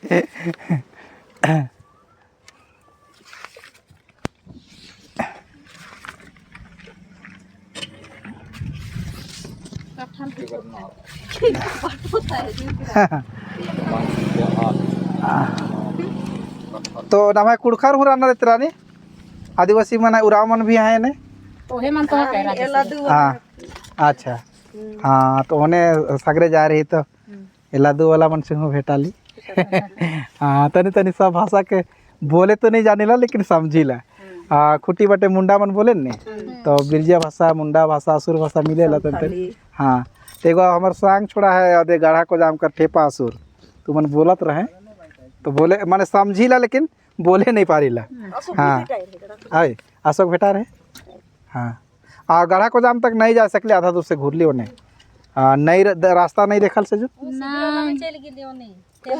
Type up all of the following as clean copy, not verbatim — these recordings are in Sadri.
तो नमाय कुड़खर हो राना रानी आदिवासी मन उराव मन भी है ने ओहे मन तो है। हाँ अच्छा हाँ तो उन्हें सगरे जा रही तो लादू वाला मन से हूँ भेटाली। हाँ तनी तनी सब भाषा के बोले तो नहीं जानेला लेकिन समझीला। खुटी बटे मुंडा मन बोले ने तो बिरजिया भाषा मुंडा भाषा असुर भाषा मिलेला तनी तनी। हाँ तो एगो हमार सांग छोड़ा है अदे गाढ़ा को जाम कर ठेपा असुर तो मन बोलत रहे तो बोले माने समझीला लेकिन बोले नहीं पारीला। हाँ आए अशोक भेटा रहे। हाँ आ गढ़ा को जाम तक नहीं जा सकले, आधा दूर से घूरली ओने नहीं रास्ता नहीं देखल से जो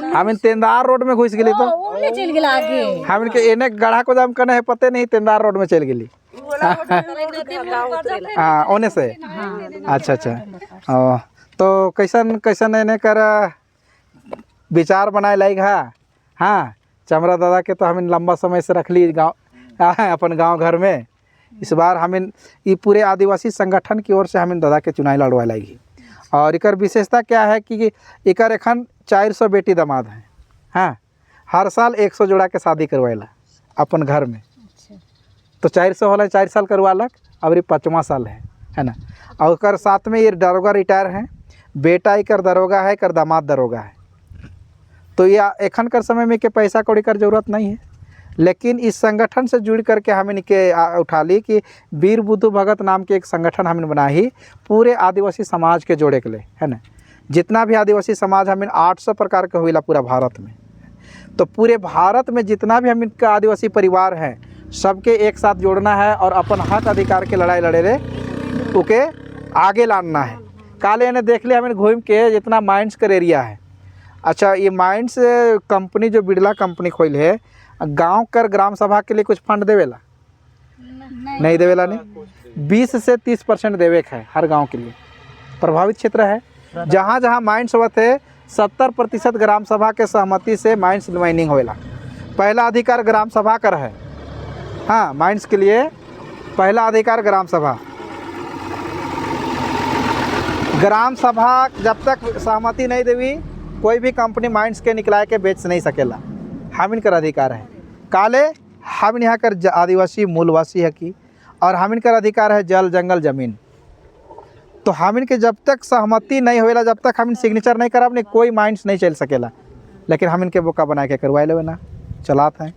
हम तेंदार रोड में घुस गेली तो ओने चल गेल आगे। हम के एने गढ़ा को जाम करने है पते नहीं तेंदार रोड में चल गेली। हाँ ओने से। अच्छा अच्छा ओ, तो कैसन कैसन एने कर विचार बनाए लायक है। हाँ चमरा दादा के तो हम लंबा समय से रख ली गाँव अपन गांव घर में। इस बार हम ये पूरे आदिवासी संगठन की ओर से हम दादा के चुनाव लड़वा लाएगी। और इकर विशेषता क्या है कि इकर एखन 400 बेटी दामाद हैं। हाँ हर साल 100 जोड़ा के शादी करवाएला अपन घर में। तो 400 होला 4 साल करवालक, अब ये 5वां साल है ना। और कर साथ में ये दरोगा रिटायर हैं, बेटा इकर दरोगा है, कर दामाद दरोगा है। तो ये एखन कर समय में के पैसा कौड़ी कर जरूरत नहीं है, लेकिन इस संगठन से जुड़ करके हम इनके उठा ली कि वीर बुद्धू भगत नाम के एक संगठन हमने बनाई पूरे आदिवासी समाज के जोड़े के लिए, है ना। जितना भी आदिवासी समाज हम 800 प्रकार के हुआ पूरा भारत में, तो पूरे भारत में जितना भी हम इनका आदिवासी परिवार हैं सबके एक साथ जोड़ना है और अपन हक अधिकार के लड़ाई लड़े रे ओके आगे लाना है। काले ने देख लिया हमें घूम के जितना माइंस कर एरिया है। अच्छा ये माइंस कंपनी जो बिरला कंपनी खोल है, गांव कर ग्राम सभा के लिए कुछ फंड देवेला नहीं देवेला? नहीं, 20 से 30% देवे है हर गांव के लिए। प्रभावित क्षेत्र है जहाँ जहाँ माइंस होते है 70% ग्राम सभा के सहमति से माइंस माइनिंग होवेला। पहला अधिकार ग्राम सभा कर है। हाँ माइंस के लिए पहला अधिकार ग्राम सभा। ग्राम सभा जब तक सहमति नहीं देवी कोई भी कंपनी माइंस के निकला के बेच नहीं सकेला। हम इनकर अधिकार है। काले हम यहाँ कर आदिवासी मूलवासी है की और हम इनकर अधिकार है जल जंगल जमीन। तो हम इनके जब तक सहमति नहीं होएला, जब तक हम सिग्नेचर नहीं करब नहीं कोई माइंस नहीं चल सकेला। लेकिन हम इनके बोका बना के करवाए लेवे ना चलाते हैं।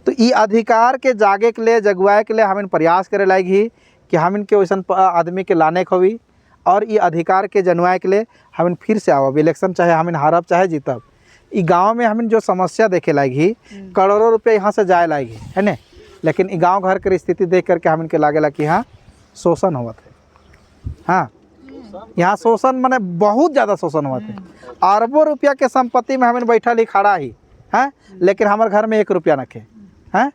तो ये अधिकार के जागे के लिए जगवाए के लिए हम इन प्रयास करे लागी कि हम इनके वैसन आदमी के लाने के होई और ये अधिकार के जनवाए के लिए हम इन फिर से आवब इलेक्शन चाहे हम इन हारब चाहे जीतब। ई गांव में हम जो समस्या देखे लागी करोड़ों रुपया यहाँ से जाए लागी है ने, लेकिन ई गांव घर के स्थिति देख करके हम इनके लागेला कि हाँ शोषण होवत है। हाँ यहाँ शोषण माने बहुत ज़्यादा शोषण होवत है। अरबों रुपया के संपत्ति में हम बैठल ही खड़ा ही हैं, लेकिन हमारे घर में 1 रुपया नखे हैं।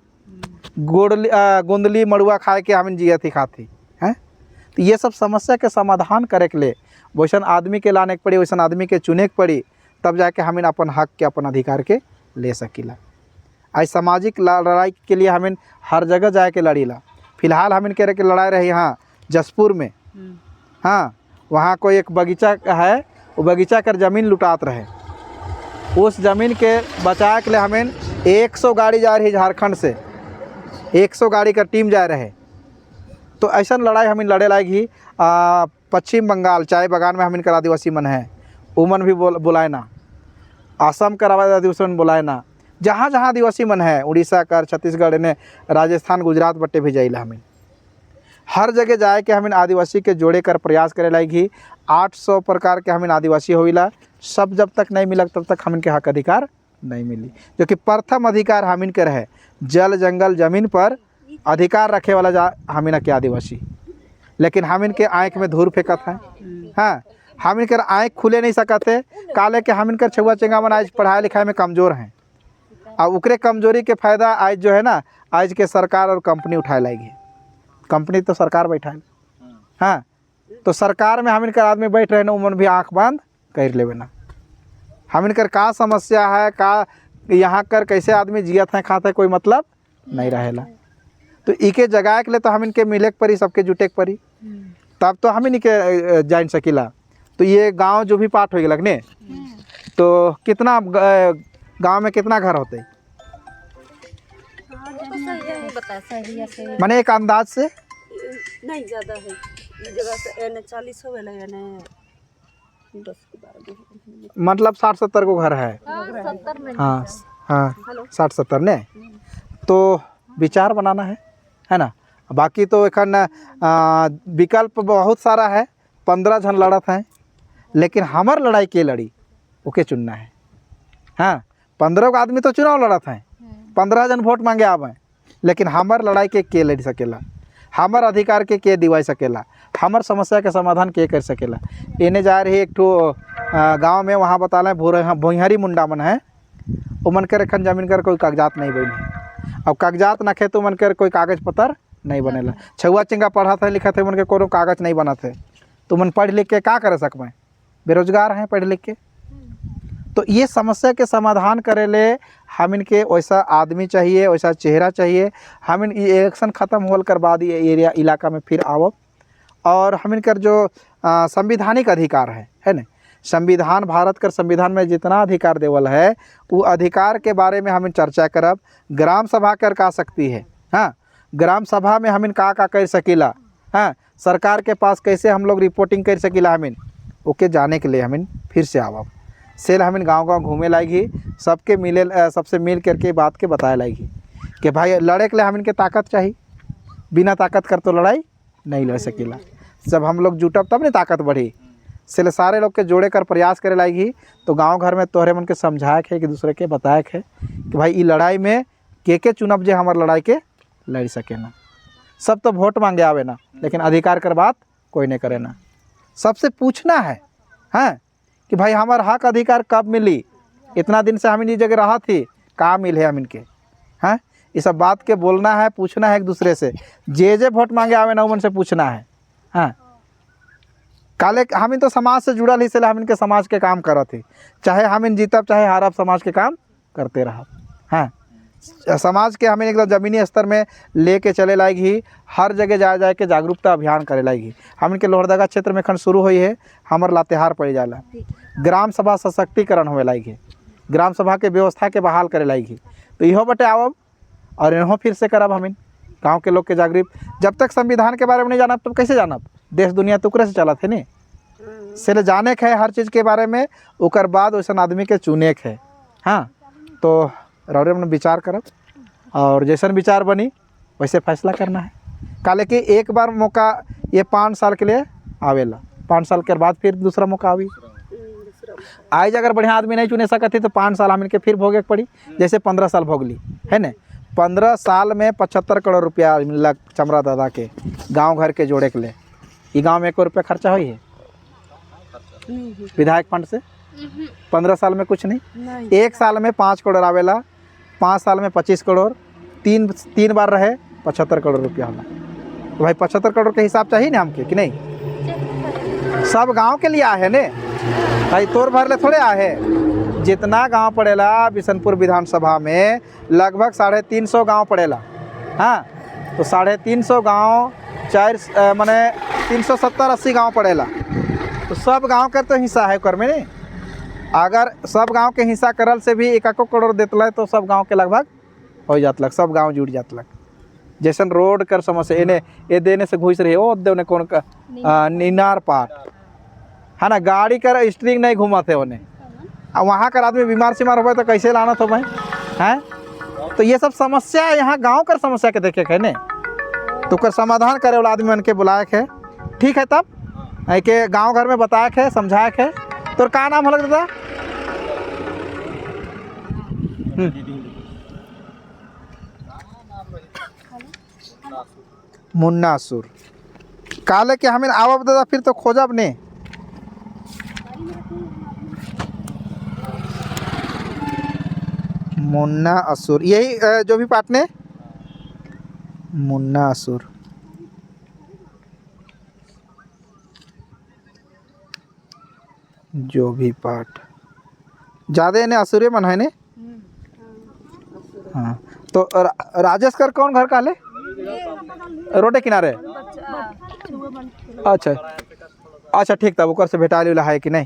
गोड़ली गोंदली मड़ुआ खाए के हम जियत ही खाती हैं। तो ये सब समस्या के समाधान करे के लिए वैसन आदमी के लाने के पड़ी, वैसन आदमी के चुने के पड़ी, तब जाके हम अपन हक के अपन अधिकार के ले सकीला। आज सामाजिक लड़ाई के लिए हम हर जगह जाके के लड़ीला। फिलहाल हम इनके के लड़ाई रही हाँ जसपुर में। हाँ वहाँ कोई एक बगीचा है, वो बगीचा कर ज़मीन लुटात रहे, उस ज़मीन के बचाए के लिए हमें 100 गाड़ी जा रही झारखंड से, 100 गाड़ी का टीम जा रहे। तो ऐसा लड़ाई हम लड़े लायक ही। पश्चिम बंगाल चाय बगान में हम इनका आदिवासी मन है उमन भी बुलाए ना, असम कर आदिवासी मन बुलाए ना, जहाँ जहाँ आदिवासी मन है उड़ीसा कर छत्तीसगढ़ ने राजस्थान गुजरात बट्टे भी जाइला। हमें हर जगह जाए के हमें आदिवासी के जोड़े कर प्रयास करे लायक ही। 800 प्रकार के हमें आदिवासी होइला, सब जब तक नहीं मिलक तब तक हम इनके हक अधिकार नहीं मिली, जो कि प्रथम अधिकार हम इनके रहे जल जंगल जमीन पर अधिकार रखे वाला जा हम इनके आदिवासी। लेकिन हम इनके आँख में धूल फेंकत है। हाँ हम इनकर आँख खुले नहीं सकते, काले के हम इनकर छुआ चेंगा मन आज पढ़ाई लिखाई में कमज़ोर हैं और उकरे कमजोरी के फ़ायदा आज जो है ना आज के सरकार और कंपनी उठाए लाएगी। कंपनी तो सरकार बैठाए। हाँ तो सरकार में हम इनकर आदमी बैठ रहे ना उमन भी आँख बंद कर लेवे ना। हम इनकर का समस्या है का यहाँ कर कैसे आदमी जियत है खाते कोई मतलब नहीं रहेला। तो इके जगाए के लिए तो हम इनके मिले के परी, सबके जुटे के परी, तब तो हम इनके जान सकीला। तो ये गांव जो भी पाठ हो गया ने, तो कितना गांव में कितना घर होते माने एक अंदाज से? नहीं ज़्यादा है, जगह से एने 40 होवेला एने 10 के 12, मतलब 60-70 को घर है। हाँ हाँ 60-70 ने। तो विचार बनाना है ना। बाकी तो एखन विकल्प बहुत सारा है, 15 जन लड़त हैं, लेकिन हमार लड़ाई के लड़ी ओके चुनना है। हाँ 15 गो आदमी तो चुनाव लड़त हैं, 15 जन वोट मांगे आवे, लेकिन हमार लड़ाई के लड़ सकेला, हमार अधिकार के दिवाई सकेला, हमार समस्या के समाधान के कर सकेला। एने जा रही एक ठो गाँव में, वहाँ बता रहे भुइहरी मुंडा मन है, उमन कर एखन जमीन कर कोई कागजात नहीं बने। अब कागजात नखे तो उमन कर कोई कागज पत्र नहीं बनेला। छुआ चिंगा पढ़ा है लिखा थे उमन के कोनो कागज नहीं बना थे, तो मन पढ़ लिख के का कर सकबे, बेरोजगार हैं पढ़ लिख के। तो ये समस्या के समाधान करे ले हम इनके वैसा आदमी चाहिए, वैसा चेहरा चाहिए। हम इन ये इलेक्शन ख़त्म होल कर बाद ये एरिया इलाका में फिर आवब, और हम इनकर जो संविधानिक अधिकार है ना, संविधान भारत कर संविधान में जितना अधिकार देवल है वो अधिकार के बारे में हम चर्चा करब। ग्राम सभा कर का सकती है, हाँ ग्राम सभा में हम का का कर सकीला, हाँ सरकार के पास कैसे हम लोग रिपोर्टिंग कर सकीला, हमिन ओके जाने के लिए हमिन फिर से आवब। सेल हमिन गांव गांव घूमे लागी, सबके मिले, सबसे मिल करके बात के बताए लागी कि भाई लड़े के लिए हमिन के ताकत चाहिए, बिना ताकत कर तो लड़ाई नहीं लड़ सकीला। जब हम लोग जुटब तब नहीं ताकत बढ़ी। इसलिए सारे लोग के जोड़े कर प्रयास करे लागी। तो गांव घर में तोहरे मन के समझाए के है कि दूसरे के बताए के है कि भाई ई लड़ाई में के चुनब जे हमार लड़ाई के लड़ सके ना। सब तो वोट मांगे आवे ना, लेकिन अधिकार कर बात कोई नहीं करे ना। सबसे पूछना है हैं कि भाई हमार हक अधिकार कब मिली, इतना दिन से हम इन जगह रहा थी, कहाँ मिले हम इनके, हैं ये सब बात के बोलना है, पूछना है एक दूसरे से। जे जे वोट मांगे आवे ना उन से पूछना है। हाँ काले हम तो समाज से जुड़ल ही, इसलिए हम इनके समाज के काम करत ही, चाहे हम इन जीतब चाहे हारब, समाज के काम करते रहब। हाँ समाज के हमें एकदम ज़मीनी स्तर में लेके चले लागी, हर जगह जाए जाए के जागरूकता अभियान करे लागी। हम इनके लोहरदगा क्षेत्र में एखन शुरू हुई है, हमार लातेहार पड़ जाला ग्राम सभा सशक्तिकरण होए लागी, ग्राम सभा के व्यवस्था के बहाल करे लागी। तो इहो बटे आवब और इहो फिर से करब हमिन गाँव के लोग के जागरूक। जब तक संविधान के बारे में नहीं जानब तब कैसे जानब, देश दुनिया तो ओकरे से चलत है नहीं। इसलिए जाने के है हर चीज़ के बारे में, ओकर बाद वैसन आदमी के चुने के है। हाँ तो रौरे में विचार करब और जैसन विचार बनी वैसे फैसला करना है। काले कि एक बार मौका ये 5 साल के लिए आवेला, 5 साल के बाद फिर दूसरा मौका आवी। आज अगर बढ़िया आदमी नहीं चुने सकती तो 5 साल हम इनके फिर भोगे के पड़ी, जैसे 15 साल भोगली है न। 15 साल में 75 करोड़ रुपया मिलक चमरा दादा के गांव घर के जोड़े के लिए। ये गांव में 1 रुपया खर्चा हुई है विधायक फंड से 15 साल में? कुछ नहीं। 1 साल में 5 करोड़ आवेला, 5 साल में 25 करोड़, तीन बार रहे 75 करोड़ रुपया होला। तो भाई 75 करोड़ के हिसाब चाहिए ना हमके कि नहीं? सब गांव के लिए आए ने भाई, तोर भर ले थोड़े आए। जितना गांव पड़ेला बिशनपुर विधानसभा में लगभग 350 गांव पड़ेला। हाँ तो 350 गांव 4 माने 370-80 गांव पड़ेला। तो सब गांव के तो हिस्सा है कर में नहीं। अगर सब गांव के हिस्सा करल से भी 1 करोड़ देतल तो सब गांव के लगभग हो जातलक, सब गांव जुड़ जातलक। जैसन रोड कर समस्या एने ए देने से घुस रही ओ देने कौन का निनार पाट है ना, गाड़ी कर स्ट्रिंग नहीं घुमाते होने, और वहाँ कर आदमी बीमार सीमार हो तो कैसे लाना तो भाई हैं। तो ये सब समस्या यहाँ गांव कर समस्या के देखे के ने, तो कर समाधान करे वाला आदमी मन के बुलाए के। ठीक है, तब के गांव घर में बताए के समझाए के। तोर का नाम हलक दादा? मुन्ना सुर। काले के हमें आवब दादा फिर तो खोजब ने। मुन्ना असुर यही जो भी पाटने मुन्ना असुर। जो भी पाठ ज़्यादा ने असुरे मन है ने। हाँ, तो राजेश कर कौन घर काले रोडे किनारे? अच्छा अच्छा, ठीक, तब ओकर से भेटा ली है कि नहीं?